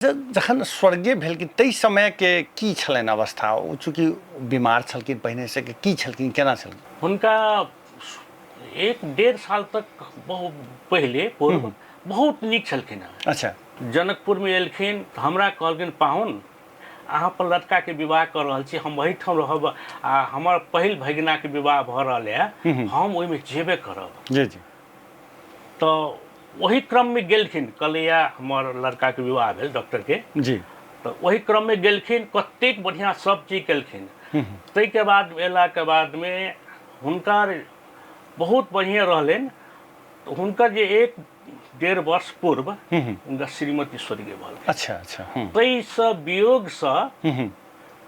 जखन स्वर्गीय भेलखिन ताहि समयके की छलनि अवस्था? ओ चूँकि बीमार छलखिन पहिनेसँ कि की छलखिन, केना छलखिन? हुनका 1-1.5 साल तक बहुत पहिले पूर्व बहुत नीक छलखिन हेँ। जनकपुरमे एलखिन तऽ हमरा कहलखिन, पाहुन, अहाँ अपन लड़काके विवाह कऽ रहल छी, हम एहिठाम रहब आ हमर पहिल भगिनाके विवाह भऽ रहल यए, हम ओहिमे जेबे करब। जी जी तऽ ओहि क्रममे गेलखिन, कहलैया हमर लड़काके विवाह भेल डॉक्टरके। तऽ ओहि क्रममे गेलखिन, कतेक बढ़िआँ सब चीज केलखिन। ताहिके बाद अयलाके बादमे हुनकर बहुत बढ़िआँ रहलनि। हुनकर जे 1-1.5 वर्ष पूर्व हुनका श्रीमती स्वर्गीय भऽ गेलखिन। अच्छा अच्छा ताहिसँ वियोगसँ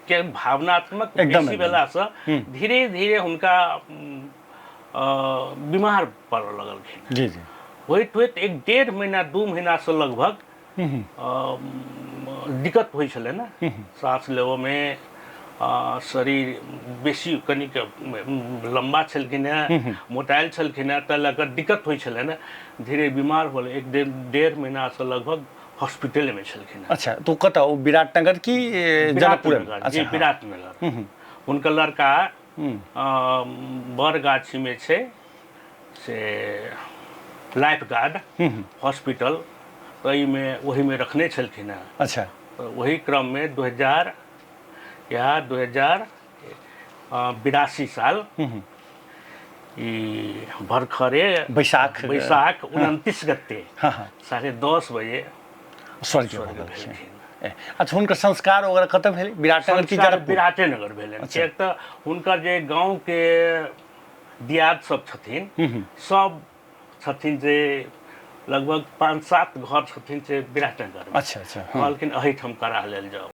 के भावनात्मक बेसी भेलासँ धीरे धीरे हुनका बीमार पड़ऽ लगलखिन। जी जी होइत होइत 1-1.5 महीना 2 महीनासँ लगभग दिक्कत होइ छलै ने साँस लेबऽमे, शरीर बेसी कनिक लम्बा छलखिन हेँ, मोटायल छलखिन हेँ, ताहि लऽ कऽ दिक्कत होइ छलै ने, धीरे बीमार होल। 1-1.5 महीनासँ लगभग हॉस्पिटलमे छलखिन हेँ। अच्छा, तो कतऽ? ओ विराटनगर की जनकपुर? विराटनगर जी। विराटनगर। हुनकर लड़का बरगाछीमे छै से लाइफ गार्ड हॉस्पिटल, ओहिमे ओहीमे रखने छलखिन हेँ। तऽ ओही क्रममे 2000 या 2082 साल ई भरखरे बैसाख बैसाख 29 गते 10:30 बजे स्वर्गीय भेलखिन। अच्छा, हुनकर संस्कार वगैरह कतऽ भेल? विराटनगर की संस्कार विराटेनगर भेलनि। किएक तऽ हुनकर जे गाँवके दियाद सब छथिन, सब छथिन जे लगभग 5-7 घर छथिन से विराटनगर। अच्छा अच्छा कहलखिन एहिठाम करा लेल जाउ।